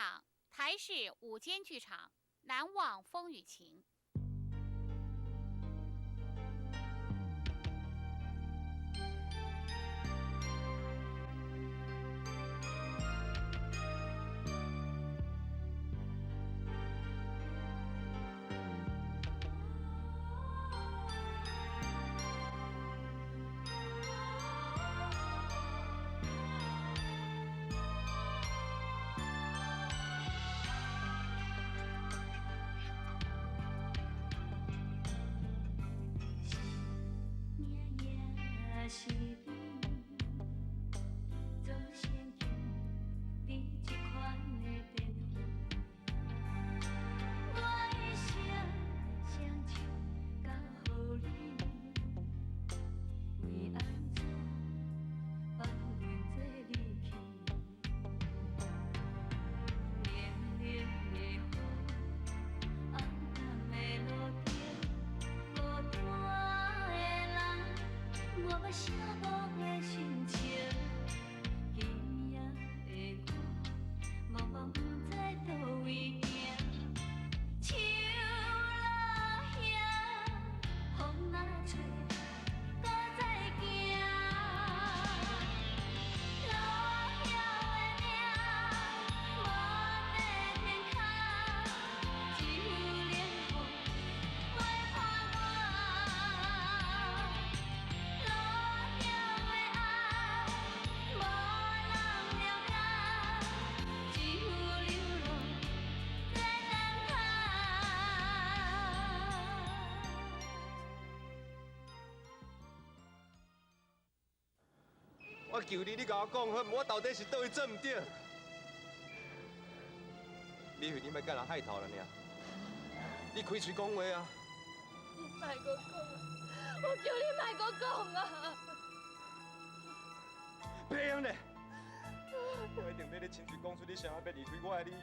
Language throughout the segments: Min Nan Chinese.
赏台视午间剧场《难忘风雨情》。我求你，你共我讲好，我到底是佗位做毋对？美惠，你莫佮人害头了尔，你开喙讲话啊！你莫阁讲啊！我叫你莫阁讲啊！袂用咧！我一定欲你亲嘴讲出你啥物欲离开我的理由。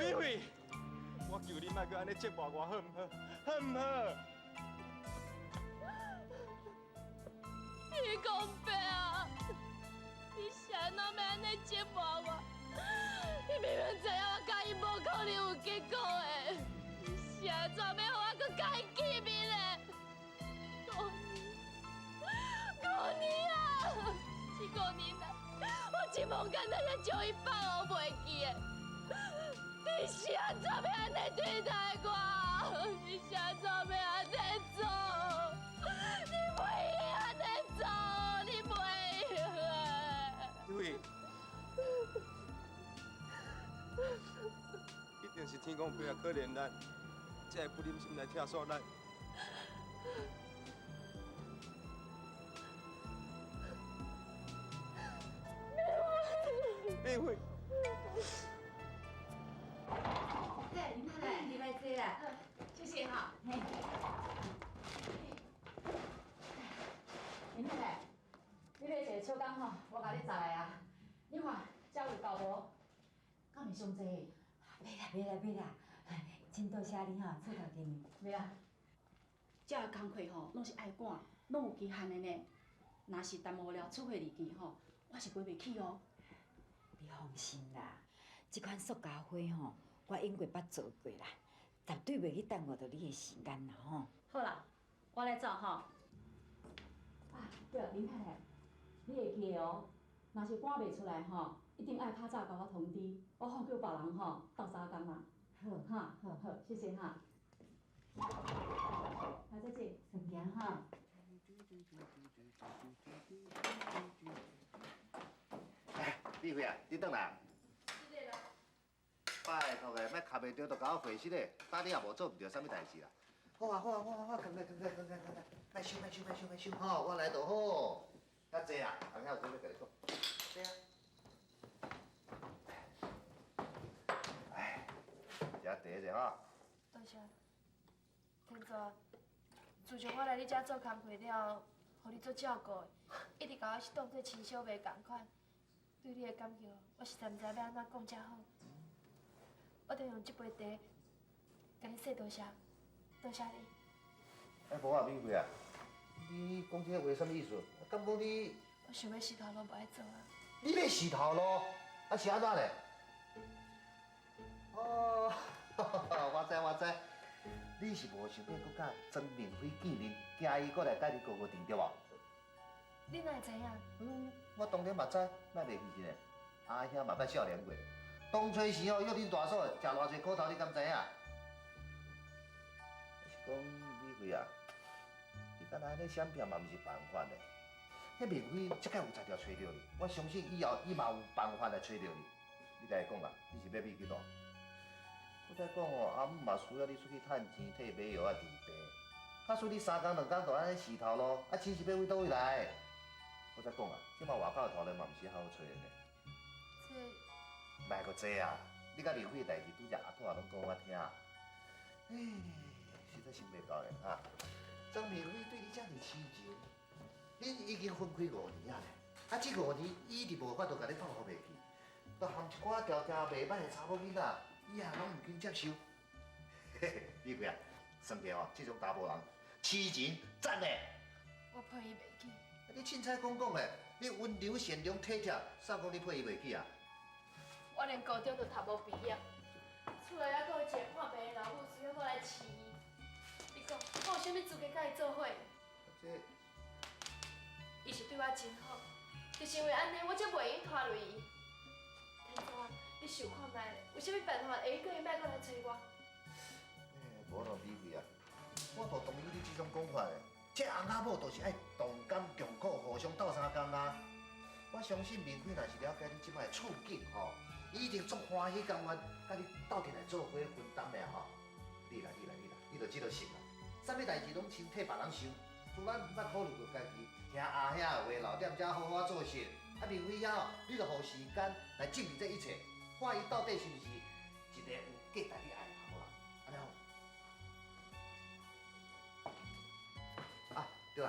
美惠，我求你莫阁按呢折磨我，好毋好？好毋好？你讲白啊！你是按怎欲按呢折磨我？你明明知影我佮伊无可能有结果的，你是按怎欲予我阁佮伊见面的？五年，五年啊！这五年来，我一毛简单才将伊放予袂记的。你是按怎欲按呢对待我？你是按怎欲按呢做？你袂用按呢做，你袂用的。美惠，一定是天公伯啊可怜咱，才会不忍心来拆散咱。美惠。对，林太太，你来坐啦。谢谢哈。嘿。林太太，你买一个手工吼，我共你摘来啊。你看，这有够无？敢会伤济？袂啦袂啦袂啦，真多谢你吼，出头见面。袂啊，这个工课吼，拢是爱赶，拢有期限的呢。若是耽误了出货日期吼，我是赔袂起哦。你放心啦，这款塑胶花吼，我永过捌做过啦，绝对袂去耽误著你的时间啦吼。好啦，我来走吼。啊，对了，林太太，你会记得哦，若是赶袂出来吼，一定爱较早共我通知，我好叫别人吼斗相共啦。好，哈，好好，谢谢哈。好，再见。先行哈。哎，美惠啊，你转来。拜托的，莫卡袂著就共我回失的，早你也无做毋著啥物代志啦。好啊好啊好啊好啊，囥来囥来囥来囥来，莫收莫收莫收莫收，吼，我来就好。较济啊，后遐有啥欲共你讲？坐啊。哎，食茶者吼。多谢。天祖，自从我来你遮做工课了后，予你足照顾的，一直共我是当做亲小妹仝款。对你的感情，我实在毋知欲按怎讲才好。我著用这杯茶，共你说多谢，多谢你。哎，无啊，美惠啊，你讲这话啥物意思？敢讲你？我想欲辞头路无爱做啊。你欲辞头路？啊是按怎咧？哦，我知我知，你是無想欲閣佮曾明輝見面，驚伊閣來佮你勾勾缠對無？你哪會知影？嗯，我當然嘛知，莫袂記一下。阿兄嘛捌少年過，當初時哦約恁大嫂食偌濟苦頭，你敢知影？是講美惠啊，你敢若按呢閃避嘛，毋是辦法嘞。彼明輝這擺有才調揣著你，我相信以後伊嘛有辦法來揣著你。你共伊講啦，你是欲美幾多？我再講哦，阿姆嘛需要你出去趁錢，替買藥仔治病。假使你三工兩工就按呢死頭路，啊錢是欲為佗位來？我再講啊，這擺外口的頭路嘛毋是遐好揣的呢。這，莫閣這啊！你佮明輝的代誌，拄才阿兔仔攏講我聽。哎，實在想袂到的哈。曾明輝對你遮爾痴情，恁已經分開五年啊咧，啊這五年伊一直無法度共你放予袂記，都含一寡條件袂歹的查某囡仔，伊也攏毋肯接受。嘿嘿，美惠啊，算起哦，這種查埔人痴情讚的。我配伊袂起。啊，你凊彩講講的，你溫柔善良體貼，啥講你配伊袂起啊？我連高中都讀無畢業，厝內猶閣有一個破病的老母需要我來飼伊。你講，我有啥物資格佮伊做伙？這，伊是對我真好，就是因為按呢，我才袂用拖累伊。天祖啊，你想看覓，有啥物辦法會用閣伊莫閣來揣我？欸，無咯，美惠啊，我無同意你這種講法的。這翁仔某就是愛同甘共苦，互相鬥相共啊。我相信明輝若是了解你這擺的處境吼，伊一定足歡喜甘願，佮你鬥陣來做伙分擔的吼。你啦，你啦，你啦，你就這個心啦，啥物代誌攏先替別人想，自咱毋捌考慮過家己，聽阿兄的話，留踮遮好好做事。啊，明輝遐吼，你就予時間來證明這一切，看伊到底是毋是一個有價值你愛的查某人，按呢好。啊，對啦，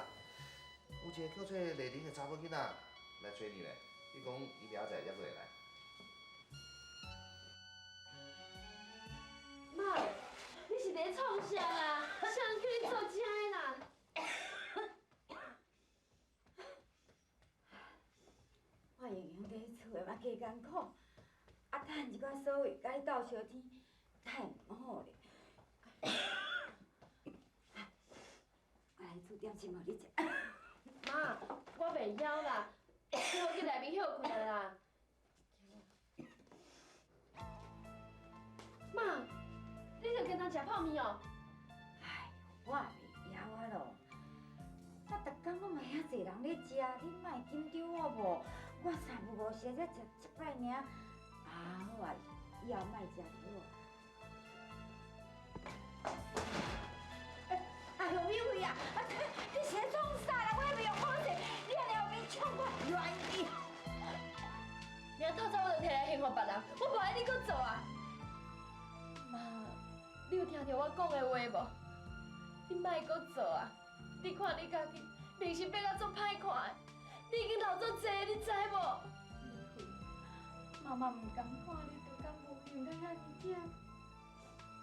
有一個叫做麗玲的查某囡仔來揣你咧，伊講伊明仔載才閣會來。媽，你是佇咧創啥啦？誰人叫你做這个啦？我閒閒佇厝的嘛加艱苦，啊，趁一寡所謂共你鬥相天，太毋好咧。我來煮點心予你食。媽，我袂枵啦，你好去內面歇睏啦。媽，你著簡單食泡麵哦？哎，我也袂枵啊咯。啊，逐工攏嘛遐濟人咧食，你莫緊張好無？我三不五時才食一擺爾。啊，好啊，以後莫食就好。哎呦，美惠啊，啊，你是咧創啥啦？我還袂用好勢，你按呢後面衝我冤去！明仔透早我就提來刑罰別人，我無愛你閣做啊！媽，你有聽著我講的話無？你莫閣做啊！你看你家己面色變甲足歹看的，你已經老足濟，你知無？美惠，媽媽毋甘看你拄甲無閒甲遐爾忝，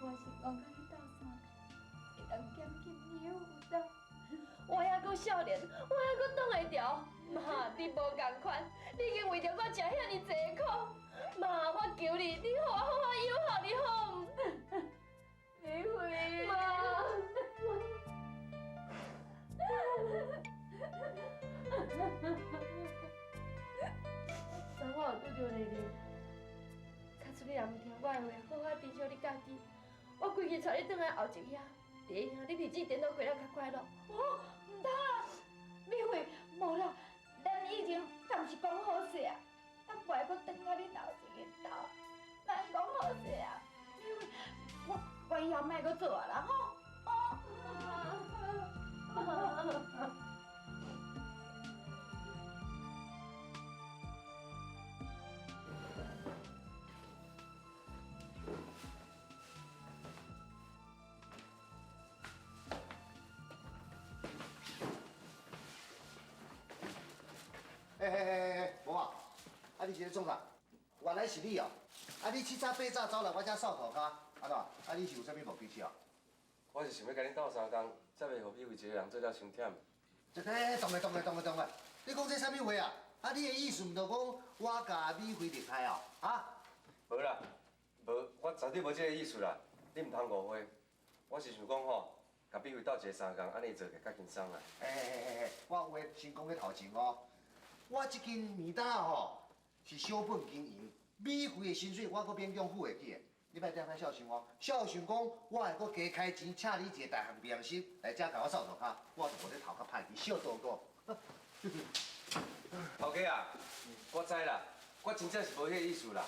我是講佮你鬥相共，會當減輕你的負擔。我猶閣少年，我猶閣擋會牢。媽，你無仝款，你已經為著我食遐爾濟苦。媽，我求你，你予我好好養好你好毋？美惠，媽。昨我有拄著麗玲，假使你若毋聽我的話，好好珍惜你家己，我規氣帶你轉來後一遐，佇遐你日子顛倒過了較快樂。哦，毋通啦，美惠，無啦，咱以前敢毋是講好勢啊？咱無愛閣轉來恁老前的兜，咱講好勢啊？美惠，我以後莫閣做啊啦，吼，哦。欸欸欸欸，无啊，啊你是咧创啥？原來是你哦！啊你七早八早走來我遮掃塗跤，按怎？啊你是有啥物目的是哦？我是想欲共恁鬥相共，才袂予美惠一個人做了傷忝。這個動咧動咧動咧動咧！你講這啥物話啊？啊你的意思毋就講我共美惠離開哦？啊？無啦，無，我知绝对无这个意思啦，你毋通误会。我是想讲吼，共美惠斗一个相共，按呢做起较轻松啦。嘿嘿嘿嘿，我有话先讲在头前哦。我这间面摊吼是小本经营，美惠的薪水我阁勉强付会起的。你莫踮遐痟想哦，痟想讲我会阁加开钱请你一个大项培养师来遮共我扫涂跤，我就无咧头壳歹去小度过。头家啊，我知啦，我真正是无彼个意思啦。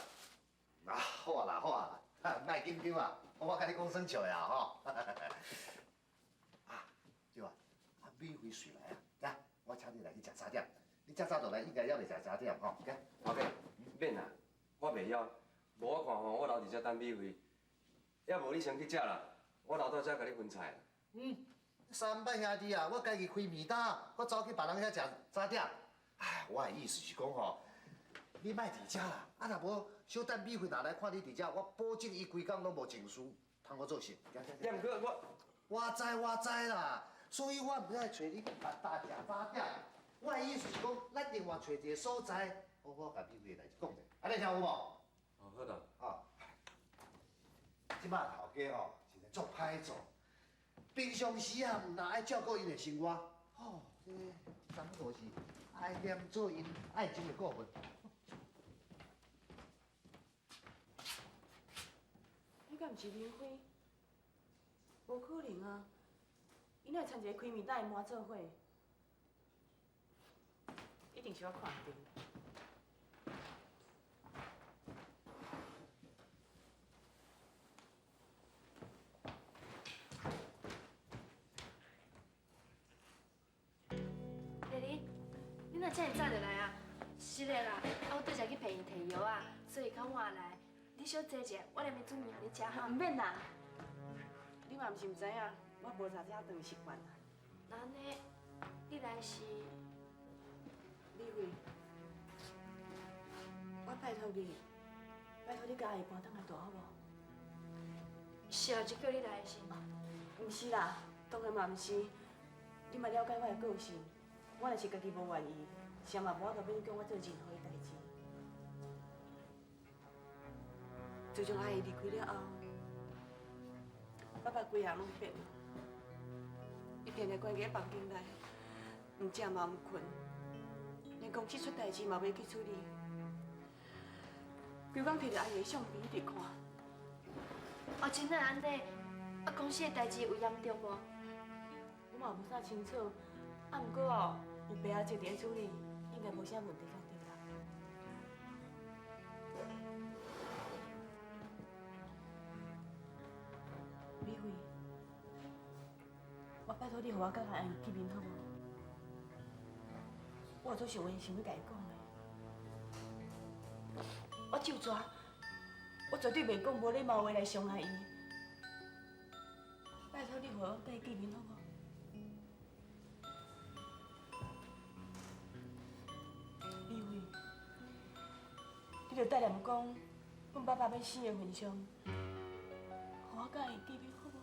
啊，好啊啦，好啊啦，莫紧张啊，我共你讲耍笑的啦吼。啊，对啊，啊美惠随来啊，来，我请你来去食早点。你遮早倒来应该犹未食早点吼，来。头家，免啦，我袂枵。无我看吼，我留伫遮等美惠，抑无你先去食啦，我留到遮共你分菜啦。嗯，三摆兄弟啊，我家己开面摊，我走去别人遐食早点。哎，我的意思是讲吼，你莫伫遮啦，啊若无小等美惠若来看你伫遮，我保证伊规工拢无情绪，通好做事。也毋过我，我知我知啦，所以我毋爱揣你去别搭食早点。我的意思是讲，咱另外揣一个所在，好好共美惠的代志讲者，按呢听有无？哦，好啦。啊，这摆头家吼是咧足歹做，平常时啊，毋但爱照顾𪜶的生活，吼，这三不五时爱念做𪜶爱情的顾问。彼敢毋是林辉？无可能啊！伊哪会参一个开面摊的妈做伙？一定是我看毋著。丽丽，你哪遮尔早就来啊？是的啦，啊我拄才去病院提药啊，所以较晚来。你小坐者，我来面煮面予你食哈。毋免啦，你嘛毋是毋知影，我无早遮顿习惯啦。那按呢，你来是？美惠，我拜托你，拜托你共阿姨搬转来住好无？是后一叫你来的是？毋是啦，当然嘛毋是。你嘛了解我的个性，我若是家己无愿意，谁嘛无法度勉强我做任何的代志。自从阿姨离开了后，爸爸规个人拢变了。伊定定关伫房间内，毋食嘛毋睏，连公司出代志嘛袂去处理，规工提著阿姨的相片一直看。哦，真的按呢？啊，公司的代志有严重无？我嘛无啥清楚，啊，毋过哦，有白阿姐伫咧处理，应该无啥问题才对啦。美惠，我拜托你，予我佮阿姨见面好无？我有足想话想欲共伊讲的。我咒蛇，我绝对袂讲无礼貌话来伤害伊。拜托你，予我佮伊见面好无？美惠，你著代念讲，阮爸爸欲死的份上，予我佮伊见面好无？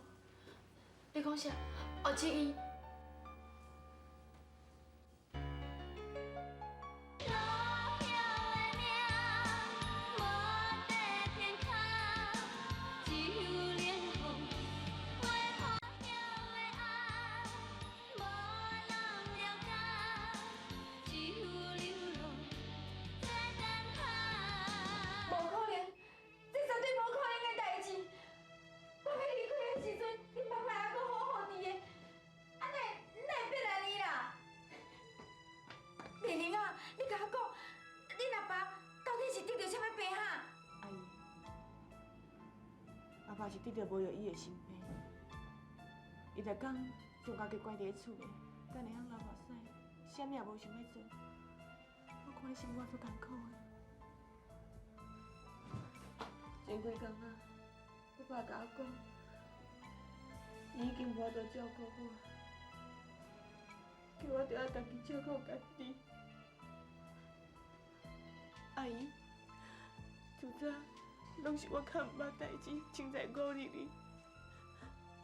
你讲啥？哦，这伊。无可能，这绝对无可能的代志。我欲离开的时阵，恁爸爸还阁好好伫的，啊哪会变按呢啦？美玲啊，你共我讲，恁阿爸到底是得著啥物病哈？阿姨，爸爸是得著无药医的心病，伊逐工将家己关伫咧厝内，等会晓流目屎，啥物也无想欲做。我看伊生活足艰苦的。前几工啊，爸爸共我讲，伊已经无法度照顾我，叫我著爱家己照顾家己。阿姨，自早拢是我较毋捌代志，凊彩鼓励你。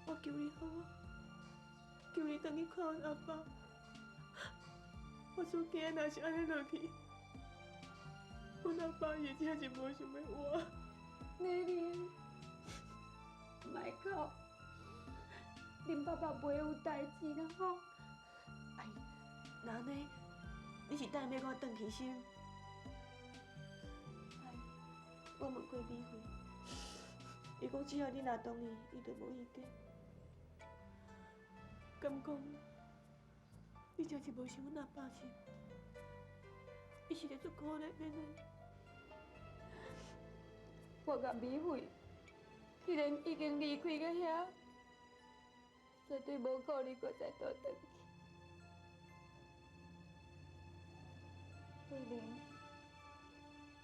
我求你好无？求你转去看阮阿爸。我足惊，若是按呢落去，阮阿爸伊真正是无想欲活。丽丽，恁爸爸袂有代志啦吼。阿姨，那按呢，你是等欲我转去是？阿姨，我问过美惠，伊讲只要你若同意，伊就无意见。敢讲，你真是无想阮阿爸是？伊实在足可怜的呢。我佮美惠既然已经离开到遐，绝对无可能阁再倒转去。丽玲，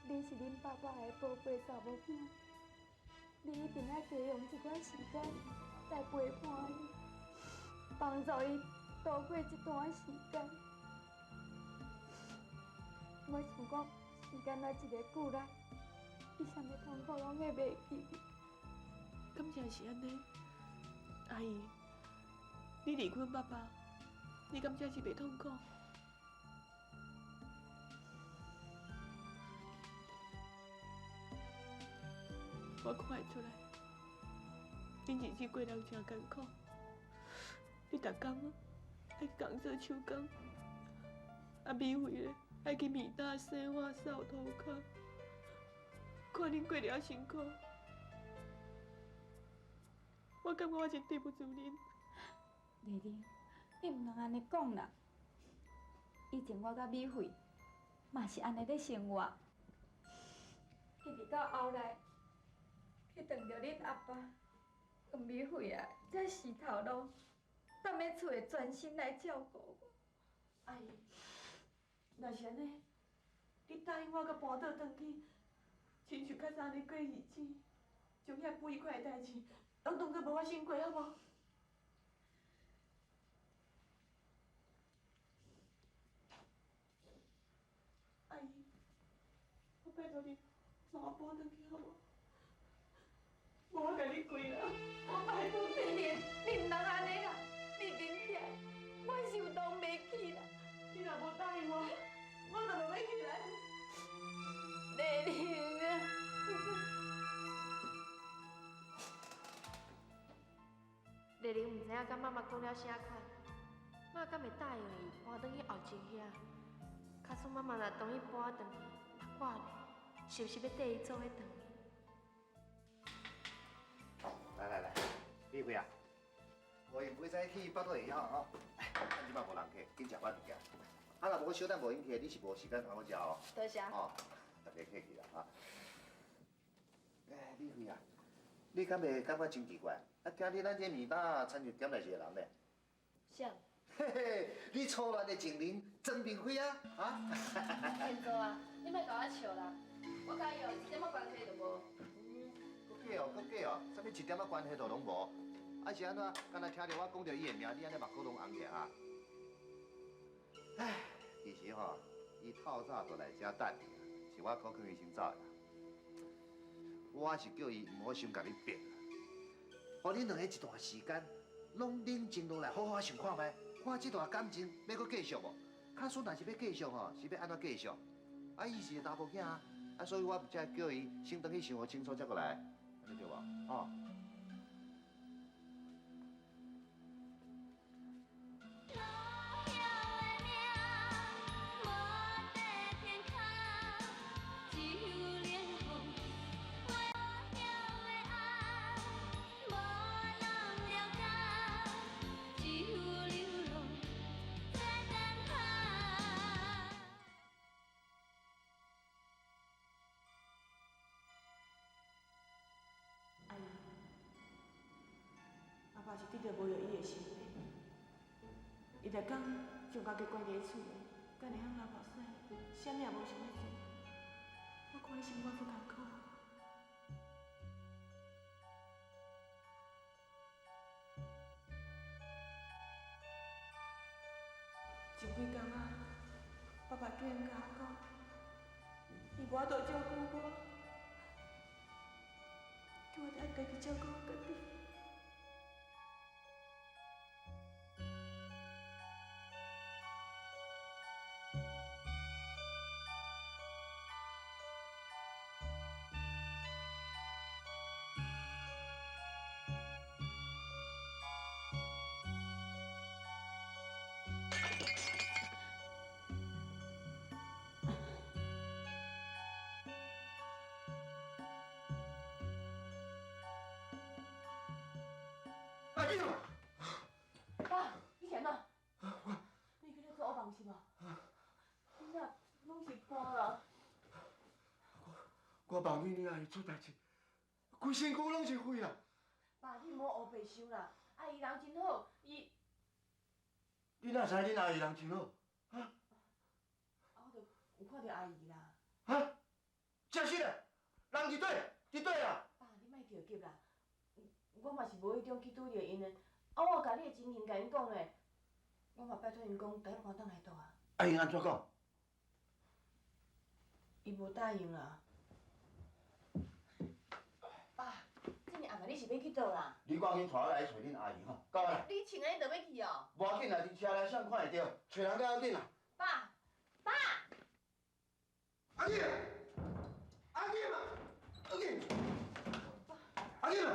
你是恁爸爸的宝贝查某囝，你一定爱加用这款时间来陪伴伊，帮助伊度过这段时间。我想讲，时间若一个久来，伊啥物痛苦攏会袂记得。敢真是按呢？阿姨，你离开阮爸爸，你敢真是袂痛苦？我看会出来，恁日子过得真艰苦。你逐工爱工做手工，啊美惠咧爱去面搭洗碗、扫涂跤，看恁过得遐辛苦，我感觉我真对不住恁。丽玲，你毋通按呢讲啦。以前我佮美惠嘛是按呢咧生活，一直到后来去撞著恁阿爸，黄美惠啊，才死头路，踮咧厝会专心来照顾我。阿姨，若是按呢，你答应我阁搬倒转去，亲像较早按呢过日子，将遐不愉快的代志拢当作无发生过，好无？阿姨，我拜托你，予我搬转去好无？无我共你跪啦，我拜托你。丽玲，你毋通按呢啦，你忍起来，我是有当袂起啦。你若无答应我，我就无欲起来。丽玲啊！丽玲毋知影佮妈妈讲了啥款，妈敢会答应伊搬转去后井遐？假使妈妈若同意搬转去，那我呢，是毋是欲缀伊做伙转去？来来来，美惠啊，无闲袂使去腹肚会晓吼。哎，咱这摆无人客，紧食饱物件。啊，若无我小等无闲客，你是无时间通好食哦。多谢。哦，特别客气啦哈。哎，美惠啊，你敢袂感觉真奇怪？啊，今日咱这面搭亲像减来一个人咧。啥？嘿嘿，你初恋的情人庄明辉啊，啊？天哥啊，你莫共我笑啦，我佮伊哦一点仔关系都无。阁假哦，阁假哦，啥物一点仔关系都拢无？啊是按怎？敢若听著我讲著伊的名，你按呢目眶拢红起啊？唉，其实吼，伊透早就来遮等你啊，是我苦劝伊先走的啦。我是叫伊毋好伤共你逼啦，予恁两个一段时间，拢冷静落来，好好想看觅，看这段感情欲阁继续无？假使若是欲继续吼，是欲按怎继续？啊，伊是个查埔囝啊，啊，所以我才叫伊先转去想清楚，才阁来，按呢对无？吼。阿姨，阿爸是得著无药医的心病，伊逐工将家己关伫厝内，敢会晓流目屎，啥物也无想欲做。我看伊生活足艰苦。前几工啊，爸爸竟然共我讲，伊无法度照顾我，叫我得爱家己照顾我家己。紧！爸，你是按怎？你去咧做噩梦是无？你哪攏是汗啦？我梦见你阿姨出代志，规身躯攏是血啊！爸，你莫乌白想啦，阿姨人真好，伊…… 你哪知恁阿姨人真好？啊？啊，我就有看著阿姨啦。啊？真实的，人佇佗？佇佗啦？爸，你莫著急啦，我嘛是無意中去拄著𪜶的，啊，我有共你的情形共𪜶講咧，我嘛拜託𪜶講，共你搬轉來住啊。啊，𪜶按怎講？伊無答應啦。爸，這爾暗暝你是欲去佗啦？你趕緊帶我來揣恁阿姨吼，到來。你穿按呢就欲去哦？無要緊啦，佇車內啥人看會著，揣人較要緊啦。爸，爸。阿姊，阿姊嘛，阿姊，阿姊嘛，